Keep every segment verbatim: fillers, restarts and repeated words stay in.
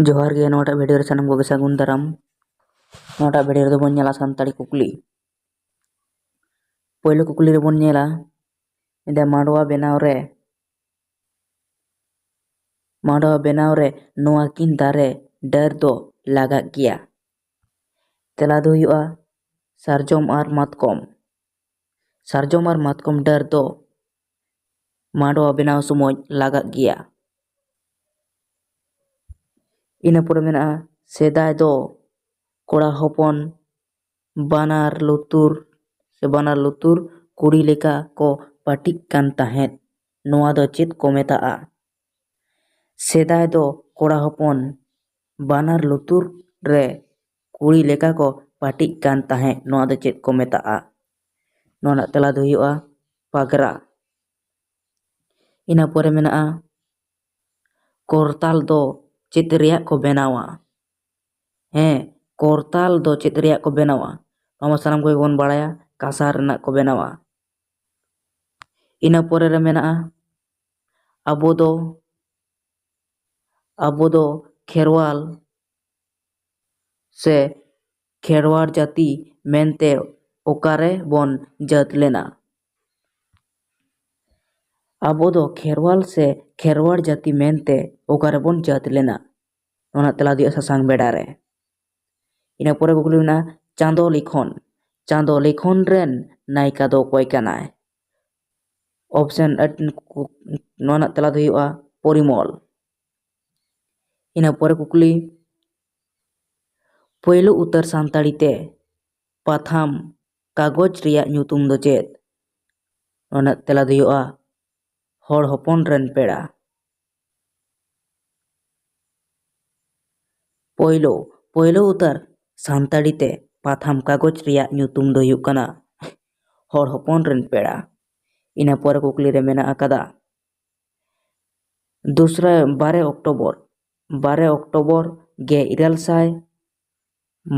ᱡᱚᱦᱟᱨ ᱜᱮ, ᱱᱚᱣᱟᱴᱟᱜ ᱵᱷᱤᱰᱤᱭᱳ ᱨᱮ ᱥᱟᱱᱟᱢ ᱠᱚᱜᱮ ᱥᱟᱹᱜᱩᱱ ᱫᱟᱨᱟᱢ᱾ ᱱᱚᱣᱟᱴᱟᱜ ᱵᱷᱤᱰᱤᱭᱳ ᱨᱮᱫᱚ ᱵᱚᱱ ᱧᱮᱞᱟ ᱥᱟᱱᱛᱟᱲᱤ ᱠᱩᱠᱞᱤ᱾ ᱯᱳᱭᱞᱳ ᱠᱩᱠᱞᱤ ᱨᱮᱵᱚᱱ ᱧᱮᱞᱟ, ᱢᱮᱱᱫᱟ ᱢᱟᱰᱣᱟ ᱵᱮᱱᱟᱣ ᱨᱮ, ᱢᱟᱰᱣᱟ ᱵᱮᱱᱟᱣ ᱨᱮ ᱱᱚᱣᱟ ᱠᱤᱱ ᱫᱟᱨᱮ ᱰᱟᱹᱨ ᱫᱚ ᱞᱟᱜᱟᱜ ᱜᱮᱭᱟ᱾ ᱛᱮᱞᱟ ᱫᱚ ᱦᱩᱭᱩᱜᱼᱟ ᱥᱟᱨᱡᱚᱢ ᱟᱨ ᱢᱟᱛᱠᱚᱢ᱾ ᱥᱟᱨᱡᱚᱢ ᱟᱨ ᱢᱟᱛᱠᱚᱢ ᱰᱟᱹᱨ ᱫᱚ ᱢᱟᱰᱣᱟ ᱵᱮᱱᱟᱣ ᱥᱚᱢᱚᱭ ᱞᱟᱜᱟᱜ ᱜᱮᱭᱟ᱾ ᱤᱱᱟᱹ ᱯᱚᱨᱮ ᱢᱮᱱᱟᱜᱼᱟ, ᱥᱮᱫᱟᱭ ᱫᱚ ᱠᱚᱲᱟ ᱦᱚᱯᱚᱱ ᱵᱟᱱᱟᱨ ᱞᱩᱛᱩᱨ ᱥᱮ ᱵᱟᱱᱟᱨ ᱞᱩᱛᱩᱨ ᱠᱩᱲᱤ ᱞᱮᱠᱟ ᱠᱚ ᱯᱟᱹᱴᱤᱜ ᱠᱟᱱ ᱛᱟᱦᱮᱸᱫ᱾ ᱱᱚᱣᱟ ᱫᱚ ᱪᱮᱫ ᱠᱚ ᱢᱮᱛᱟᱜᱼᱟ? ᱥᱮᱫᱟᱭ ᱫᱚ ᱠᱚᱲᱟ ᱦᱚᱯᱚᱱ ᱵᱟᱱᱟᱨ ᱞᱩᱛᱩᱨ ᱨᱮ ᱠᱩᱲᱤ ᱞᱮᱠᱟ ᱠᱚ ᱯᱟᱹᱴᱤᱜ ᱠᱟᱱ ᱛᱟᱦᱮᱸᱫ᱾ ᱱᱚᱣᱟ ᱫᱚ ᱪᱮᱫ ᱠᱚ ᱢᱮᱛᱟᱜᱼᱟ? ᱱᱚᱣᱟ ᱨᱮᱱᱟᱜ ᱛᱮᱞᱟ ᱫᱚ ᱦᱩᱭᱩᱜᱼᱟ ᱯᱟᱜᱽᱨᱟ᱾ ᱤᱱᱟᱹ ᱯᱚᱨᱮ ᱢᱮᱱᱟᱜᱼᱟ, ᱠᱚᱨᱛᱟᱞ ᱫᱚ ᱪᱮᱫ ᱨᱮᱭᱟᱜ ᱠᱚ ᱵᱮᱱᱟᱣᱟ? ᱦᱮᱸ, ᱠᱚᱨᱛᱟᱞ ᱫᱚ ᱪᱮᱫ ᱨᱮᱭᱟᱜ ᱠᱚ ᱵᱮᱱᱟᱣᱟ? ᱱᱚᱣᱟ ᱢᱟ ᱥᱟᱱᱟᱢ ᱠᱚᱜᱮ ᱵᱚᱱ ᱵᱟᱲᱟᱭᱟ, ᱠᱟᱸᱥᱟ ᱨᱮᱱᱟᱜ ᱠᱚ ᱵᱮᱱᱟᱣᱟ᱾ ᱤᱱᱟᱹ ᱯᱚᱨᱮ ᱨᱮ ᱢᱮᱱᱟᱜᱼᱟ, ᱟᱵᱚ ᱫᱚ, ᱟᱵᱚ ᱫᱚ ᱠᱷᱮᱨᱣᱟᱞ ᱥᱮ ᱠᱷᱮᱨᱣᱟᱲ ᱡᱟᱹᱛᱤ ᱢᱮᱱᱛᱮ ᱚᱠᱟᱨᱮ ᱵᱚᱱ ᱡᱟᱹᱛ ᱞᱮᱱᱟ? ᱟᱵᱚ ᱫᱚ ᱠᱷᱮᱨᱣᱟᱞ ᱥᱮ ᱠᱷᱮᱨᱣᱟᱲ ᱡᱟᱹᱛᱤ ᱢᱮᱱᱛᱮ ᱚᱠᱟᱨᱮᱵᱚᱱ ᱡᱟᱹᱛ ᱞᱮᱱᱟ? ᱚᱱᱟ ᱛᱮᱞᱟ ᱫᱚ ᱦᱩᱭᱩᱜᱼᱟ ᱥᱟᱥᱟᱝ ᱵᱮᱰᱟ ᱨᱮ᱾ ᱤᱱᱟᱹ ᱯᱚᱨᱮ ᱠᱩᱠᱞᱤ ᱢᱮᱱᱟᱜᱼᱟ, ᱪᱟᱸᱫᱚ ᱞᱤᱠᱷᱚᱱ, ᱪᱟᱸᱫᱚ ᱞᱤᱠᱷᱚᱱ ᱨᱮᱱ ᱱᱟᱭᱤᱠᱟ ᱫᱚ ᱚᱠᱚᱭ ᱠᱟᱱᱟᱭ? ᱚᱯᱥᱮᱱ, ᱱᱚᱣᱟ ᱨᱮᱱᱟᱜ ᱛᱮᱞᱟ ᱫᱚ ᱦᱩᱭᱩᱜᱼᱟ ᱯᱚᱨᱤᱢᱚᱞ᱾ ᱤᱱᱟᱹ ᱯᱚᱨᱮ ᱠᱩᱠᱞᱤ, ᱯᱳᱭᱞᱳ ᱩᱛᱟᱹᱨ ᱥᱟᱱᱛᱟᱲᱤ ᱛᱮ ᱯᱟᱛᱷᱟᱢ ᱠᱟᱜᱚᱡᱽ ᱨᱮᱭᱟᱜ ᱧᱩᱛᱩᱢ ᱫᱚ ᱪᱮᱫ? ᱱᱚᱣᱟ ᱨᱮᱱᱟᱜ ᱛᱮᱞᱟ ᱫᱚ ᱦᱩᱭᱩᱜᱼᱟ ᱦᱚᱲ ᱦᱚᱯᱚᱱ ᱨᱮᱱ ᱯᱮᱲᱟ᱾ ᱯᱳᱭᱞᱳ, ᱯᱳᱭᱞᱳ ᱩᱛᱟᱹᱨ ᱥᱟᱱᱛᱟᱲᱤ ᱛᱮ ᱯᱟᱛᱷᱟᱢ ᱠᱟᱜᱚᱡᱽ ᱨᱮᱭᱟᱜ ᱧᱩᱛᱩᱢ ᱫᱚ ᱦᱩᱭᱩᱜ ᱠᱟᱱᱟ ᱦᱚᱲ ᱦᱚᱯᱚᱱ ᱨᱮᱱ ᱯᱮᱲᱟ᱾ ᱤᱱᱟᱹ ᱯᱚᱨᱮ ᱠᱩᱠᱞᱤ ᱨᱮ ᱢᱮᱱᱟᱜ ᱟᱠᱟᱫᱟ, ᱫᱚᱥᱨᱟ, ᱵᱟᱨᱮ ᱚᱠᱴᱳᱵᱚᱨ, ᱵᱟᱨᱮ ᱚᱠᱴᱳᱵᱚᱨ ᱜᱮᱞ ᱤᱨᱟᱹᱞ ᱥᱟᱭ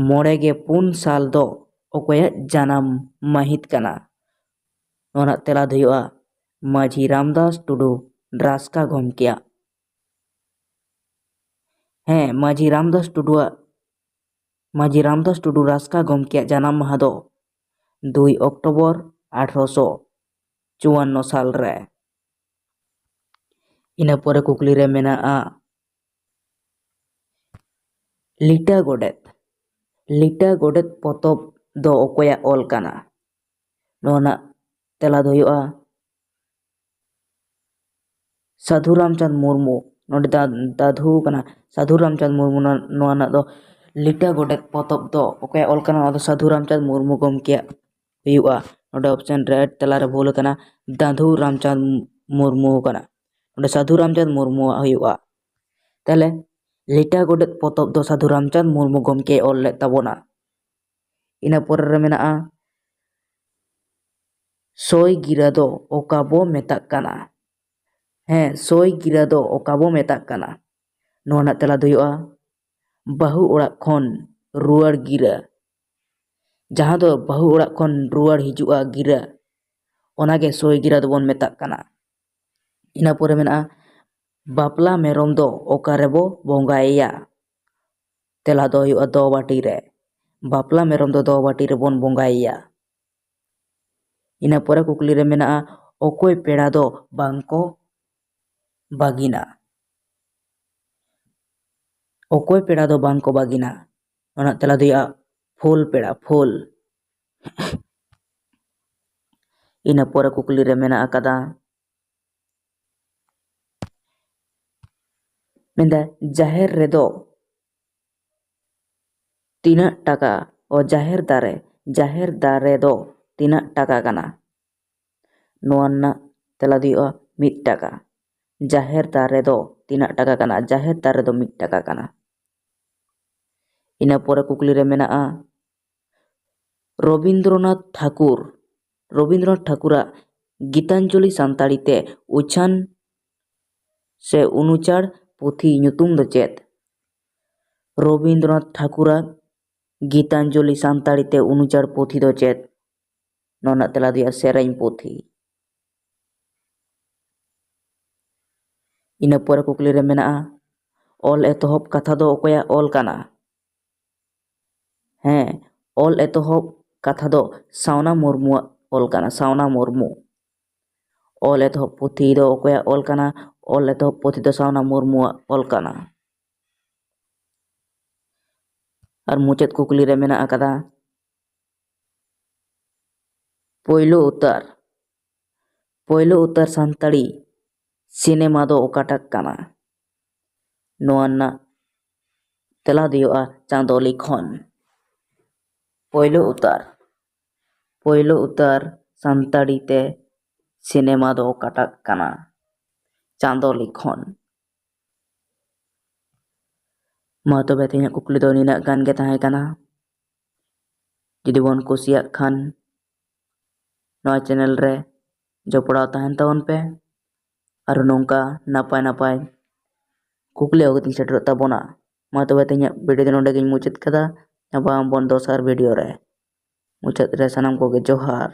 ᱢᱚᱬᱮ ᱜᱮ ᱯᱩᱱ ᱥᱟᱞ ᱫᱚ ᱚᱠᱚᱭᱟᱜ ᱡᱟᱱᱟᱢ ᱢᱟᱹᱦᱤᱛ ᱠᱟᱱᱟ? ᱱᱚᱣᱟ ᱨᱮᱱᱟᱜ ᱛᱮᱞᱟ ᱫᱚ ᱦᱩᱭᱩᱜᱼᱟ ᱢᱟᱹᱡᱷᱤ ᱨᱟᱢᱫᱟᱥ ᱴᱩᱰᱩ, ᱰᱨᱟᱥᱠᱟ ᱜᱚᱢᱠᱮᱭᱟᱜ᱾ ᱦᱮᱸ, ᱢᱟᱹᱡᱷᱤ ᱨᱟᱢᱫᱟᱥ ᱴᱩᱰᱩᱣᱟᱜ, ᱢᱟᱹᱡᱷᱤ ᱨᱟᱢᱫᱟᱥ ᱴᱩᱰᱩ ᱨᱟᱥᱠᱟ ᱜᱚᱢᱠᱮᱭᱟᱜ ᱡᱟᱱᱟᱢ ᱢᱟᱦᱟ ᱫᱚ ᱫᱩᱭ ᱚᱠᱴᱳᱵᱚᱨ ᱟᱴᱷᱨᱚᱥᱚ ᱪᱩᱣᱟᱱᱱᱚ ᱥᱟᱞ ᱨᱮ᱾ ᱤᱱᱟᱹ ᱯᱚᱨᱮ ᱠᱩᱠᱞᱤ ᱨᱮ ᱢᱮᱱᱟᱜᱼᱟ, ᱞᱤᱴᱟᱹ ᱜᱚᱰᱮᱛ, ᱞᱤᱴᱟᱹ ᱜᱚᱰᱮᱛ ᱯᱚᱛᱚᱵ ᱫᱚ ᱚᱠᱚᱭᱟᱜ ᱚᱞ ᱠᱟᱱᱟ? ᱱᱚᱣᱟ ᱨᱮᱱᱟᱜ ᱛᱮᱞᱟ ᱫᱚ ᱦᱩᱭᱩᱜᱼᱟ ᱥᱟᱹᱫᱷᱩ ᱨᱟᱢᱪᱟᱸᱫᱽ ᱢᱩᱨᱢᱩ᱾ ᱱᱚᱰᱮ ᱫᱟ-, ᱫᱟᱫᱷᱩ ᱠᱟᱱᱟ, ᱥᱟᱹᱫᱷᱩ ᱨᱟᱢᱪᱟᱸᱫᱽ ᱢᱩᱨᱢᱩ᱾ ᱱᱚᱣᱟ, ᱱᱚᱣᱟ ᱨᱮᱱᱟᱜ ᱫᱚ ᱞᱤᱴᱟᱹ ᱜᱚᱰᱮᱛ ᱯᱚᱛᱚᱵ ᱫᱚ ᱚᱠᱚᱭᱟᱜ ᱚᱞ ᱠᱟᱱᱟ? ᱱᱚᱣᱟ ᱫᱚ ᱥᱟᱹᱫᱷᱩ ᱨᱟᱢᱪᱟᱸᱫᱽ ᱢᱩᱨᱢᱩ ᱜᱚᱢᱠᱮᱭᱟᱜ ᱦᱩᱭᱩᱜᱼᱟ᱾ ᱱᱚᱰᱮ ᱚᱯᱥᱮᱱ ᱨᱮ ᱛᱮᱞᱟᱨᱮ ᱵᱷᱩᱞ ᱟᱠᱟᱱᱟ, ᱫᱟᱫᱷᱩ ᱨᱟᱢᱪᱟᱸᱫᱽ ᱢᱩᱨᱢᱩ ᱠᱟᱱᱟ᱾ ᱱᱚᱰᱮ ᱥᱟᱹᱫᱷᱩ ᱨᱟᱢᱪᱟᱸᱫᱽ ᱢᱩᱨᱢᱩᱣᱟᱜ ᱦᱩᱭᱩᱜᱼᱟ᱾ ᱛᱟᱦᱞᱮ ᱞᱤᱴᱟᱹ ᱜᱚᱰᱮᱛ ᱯᱚᱛᱚᱵ ᱫᱚ ᱥᱟᱹᱫᱷᱩ ᱨᱟᱢᱪᱟᱸᱫᱽ ᱢᱩᱨᱢᱩ ᱜᱚᱢᱠᱮᱭ ᱚᱞ ᱞᱮᱫ ᱛᱟᱵᱚᱱᱟ᱾ ᱤᱱᱟᱹ ᱯᱚᱨᱮ ᱨᱮ ᱢᱮᱱᱟᱜᱼᱟ, ᱥᱚᱭ ᱜᱤᱨᱟᱹ ᱫᱚ ᱚᱠᱟ ᱵᱚ ᱢᱮᱛᱟᱜ ᱠᱟᱱᱟ? ᱦᱮᱸ, ᱥᱚᱭ ᱜᱤᱨᱟᱹ ᱫᱚ ᱚᱠᱟ ᱵᱚ ᱢᱮᱛᱟᱜ ᱠᱟᱱᱟ? ᱱᱚᱣᱟ ᱨᱮᱱᱟᱜ ᱛᱮᱞᱟ ᱫᱚ ᱦᱩᱭᱩᱜᱼᱟ, ᱵᱟᱹᱦᱩ ᱚᱲᱟᱜ ᱠᱷᱚᱱ ᱨᱩᱣᱟᱹᱲ ᱜᱤᱨᱟᱹ᱾ ᱡᱟᱦᱟᱸ ᱫᱚ ᱵᱟᱹᱦᱩ ᱚᱲᱟᱜ ᱠᱷᱚᱱ ᱨᱩᱣᱟᱹᱲ ᱦᱤᱡᱩᱜᱼᱟ ᱜᱤᱨᱟᱹ, ᱚᱱᱟᱜᱮ ᱥᱚᱭ ᱜᱤᱨᱟᱹ ᱫᱚᱵᱚᱱ ᱢᱮᱛᱟᱜ ᱠᱟᱱᱟ᱾ ᱤᱱᱟᱹ ᱯᱚᱨᱮ ᱢᱮᱱᱟᱜᱼᱟ, ᱵᱟᱯᱞᱟ ᱢᱮᱨᱚᱢ ᱫᱚ ᱚᱠᱟ ᱨᱮᱵᱚ ᱵᱚᱸᱜᱟᱭᱮᱭᱟ? ᱛᱮᱞᱟ ᱫᱚ ᱦᱩᱭᱩᱜᱼᱟ ᱫᱚ ᱵᱟᱹᱴᱤ ᱨᱮ᱾ ᱵᱟᱯᱞᱟ ᱢᱮᱨᱚᱢ ᱫᱚ ᱫᱚ ᱵᱟᱹᱴᱤ ᱨᱮᱵᱚᱱ ᱵᱚᱸᱜᱟᱭᱮᱭᱟ᱾ ᱤᱱᱟᱹ ᱯᱚᱨᱮ ᱠᱩᱠᱞᱤ ᱨᱮ ᱢᱮᱱᱟᱜᱼᱟ, ᱚᱠᱚᱭ ᱯᱮᱲᱟ ᱫᱚ ᱵᱟᱝ ᱠᱚ ᱵᱟᱹᱜᱤᱱᱟ? ᱚᱠᱚᱭ ᱯᱮᱲᱟ ᱫᱚ ᱵᱟᱝ ᱠᱚ ᱵᱟᱹᱜᱤᱱᱟ? ᱚᱱᱟ ᱛᱮᱞᱟ ᱫᱚ ᱦᱩᱭᱩᱜᱼᱟ ᱯᱷᱩᱞ ᱯᱮᱲᱟ, ᱯᱷᱩᱞ᱾ ᱤᱱᱟᱹ ᱯᱚᱨᱮ ᱠᱩᱠᱞᱤ ᱨᱮ ᱢᱮᱱᱟᱜ ᱟᱠᱟᱫᱟ, ᱢᱮᱱᱫᱟ, ᱡᱟᱦᱮᱨ ᱨᱮᱫᱚ ᱛᱤᱱᱟᱹᱜ ᱴᱟᱠᱟ? ᱚ, ᱡᱟᱦᱮᱨ ᱫᱟᱨᱮ, ᱡᱟᱦᱮᱨ ᱫᱟᱨᱮ ᱫᱚ ᱛᱤᱱᱟᱹᱜ ᱴᱟᱠᱟ ᱠᱟᱱᱟ? ᱱᱚᱣᱟ ᱨᱮᱱᱟᱜ ᱛᱮᱞᱟ ᱫᱚ ᱦᱩᱭᱩᱜᱼᱟ ᱢᱤᱫ ᱴᱟᱠᱟ᱾ ᱡᱟᱦᱮᱨ ᱫᱟᱨᱮ ᱫᱚ ᱛᱤᱱᱟᱹᱜ ᱴᱟᱠᱟ ᱠᱟᱱᱟ? ᱡᱟᱦᱮᱨ ᱫᱟᱨᱮ ᱫᱚ ᱢᱤᱫ ᱴᱟᱠᱟ ᱠᱟᱱᱟ᱾ ᱤᱱᱟᱹ ᱯᱚᱨᱮ ᱠᱩᱠᱞᱤ ᱨᱮ ᱢᱮᱱᱟᱜᱼᱟ, ᱨᱚᱵᱤᱱᱫᱨᱚᱱᱟᱛᱷ ᱴᱷᱟᱠᱩᱨ, ᱨᱚᱵᱤᱱᱫᱨᱚᱱᱟᱛᱷ ᱴᱷᱟᱠᱩᱨᱟᱜ ᱜᱤᱛᱟᱧᱡᱚᱞᱤ ᱥᱟᱱᱛᱟᱲᱤ ᱛᱮ ᱩᱪᱷᱟᱹᱱ ᱥᱮ ᱚᱱᱩᱪᱟᱨ ᱯᱩᱛᱷᱤ ᱧᱩᱛᱩᱢ ᱫᱚ ᱪᱮᱫ? ᱨᱚᱵᱤᱱᱫᱨᱚᱱᱟᱛᱷ ᱴᱷᱟᱠᱩᱨᱟᱜ ᱜᱤᱛᱟᱧᱡᱚᱞᱤ ᱥᱟᱱᱛᱟᱲᱤ ᱛᱮ ᱚᱱᱩᱪᱟᱨ ᱯᱩᱛᱷᱤ ᱫᱚ ᱪᱮᱫ? ᱱᱚᱣᱟ ᱨᱮᱱᱟᱜ ᱛᱮᱞᱟ ᱫᱚ ᱦᱩᱭᱩᱜᱼᱟ ᱥᱮᱨᱮᱧ ᱯᱩᱛᱷᱤ᱾ ᱤᱱᱟᱹ ᱯᱚᱨᱮ ᱠᱩᱠᱞᱤ ᱨᱮ ᱢᱮᱱᱟᱜᱼᱟ, ᱚᱞ ᱮᱛᱚᱦᱚᱵ ᱠᱟᱛᱷᱟ ᱫᱚ ᱚᱠᱚᱭᱟᱜ ᱚᱞ ᱠᱟᱱᱟ? ᱦᱮᱸ, ᱚᱞ ᱮᱛᱚᱦᱚᱵ ᱠᱟᱛᱷᱟ ᱫᱚ ᱥᱟᱣᱱᱟ ᱢᱩᱨᱢᱩᱣᱟᱜ ᱚᱞ ᱠᱟᱱᱟ, ᱥᱟᱣᱱᱟ ᱢᱩᱨᱢᱩ᱾ ᱚᱞ ᱮᱛᱚᱦᱚᱵ ᱯᱩᱛᱷᱤ ᱫᱚ ᱚᱠᱚᱭᱟᱜ ᱚᱞ ᱠᱟᱱᱟ? ᱚᱞ ᱮᱛᱚᱦᱚᱵ ᱯᱩᱛᱷᱤ ᱫᱚ ᱥᱟᱣᱱᱟ ᱢᱩᱨᱢᱩᱣᱟᱜ ᱚᱞ ᱠᱟᱱᱟ᱾ ᱟᱨ ᱢᱩᱪᱟᱹᱫ ᱠᱩᱠᱞᱤ ᱨᱮ ᱢᱮᱱᱟᱜ ᱟᱠᱟᱫᱟ, ᱯᱳᱭᱞᱳ ᱩᱛᱟᱹᱨ, ᱯᱳᱭᱞᱳ ᱩᱛᱟᱹᱨ ᱥᱟᱱᱛᱟᱲᱤ ᱥᱤᱱᱮᱢᱟ ᱫᱚ ᱚᱠᱟᱴᱟᱜ ᱠᱟᱱᱟ? ᱱᱚᱣᱟ ᱨᱮᱱᱟᱜ ᱛᱮᱞᱟ ᱫᱚ ᱦᱩᱭᱩᱜᱼᱟ ᱪᱟᱸᱫᱚ ᱞᱤᱠᱷᱚᱱ᱾ ᱯᱳᱭᱞᱳ ᱩᱛᱟᱹᱨ, ᱯᱳᱭᱞᱳ ᱩᱛᱟᱹᱨ ᱥᱟᱱᱛᱟᱲᱤ ᱛᱮ ᱥᱤᱱᱮᱢᱟ ᱫᱚ ᱚᱠᱟᱴᱟᱜ ᱠᱟᱱᱟ? ᱪᱟᱸᱫᱚ ᱞᱤᱠᱷᱚᱱ᱾ ᱢᱟ ᱛᱚᱵᱮ ᱛᱮᱦᱮᱧᱟᱜ ᱠᱩᱠᱞᱤ ᱫᱚ ᱱᱤᱱᱟᱹᱜ ᱜᱟᱱ ᱜᱮ ᱛᱟᱦᱮᱸ ᱠᱟᱱᱟ᱾ ᱡᱩᱫᱤ ᱵᱚᱱ ᱠᱩᱥᱤᱭᱟᱜ ᱠᱷᱟᱱ ᱱᱚᱣᱟ ᱪᱮᱱᱮᱞ ᱨᱮ ᱡᱚᱯᱲᱟᱣ ᱛᱟᱦᱮᱱ ᱛᱟᱵᱚᱱ ᱯᱮ᱾ ᱟᱨ ᱱᱚᱝᱠᱟ ᱱᱟᱯᱟᱭ ᱱᱟᱯᱟᱭ ᱠᱩᱠᱞᱤ ᱟᱹᱜᱩ ᱠᱟᱛᱮᱧ ᱥᱮᱴᱮᱨᱚᱜ ᱛᱟᱵᱚᱱᱟ᱾ ᱢᱟ ᱛᱚᱵᱮ ᱛᱮᱦᱮᱧᱟᱜ ᱵᱷᱤᱰᱤᱭᱳ ᱫᱚ ᱱᱚᱰᱮ ᱜᱤᱧ ᱢᱩᱪᱟᱹᱫ ᱠᱟᱫᱟ᱾ ᱧᱟᱯᱟᱢ ᱟᱵᱚᱱ ᱫᱚᱥᱟᱨ ᱵᱷᱤᱰᱤᱭᱳ ᱨᱮ᱾ ᱢᱩᱪᱟᱹᱫ ᱨᱮ ᱥᱟᱱᱟᱢ ᱠᱚᱜᱮ ᱡᱚᱦᱟᱨ᱾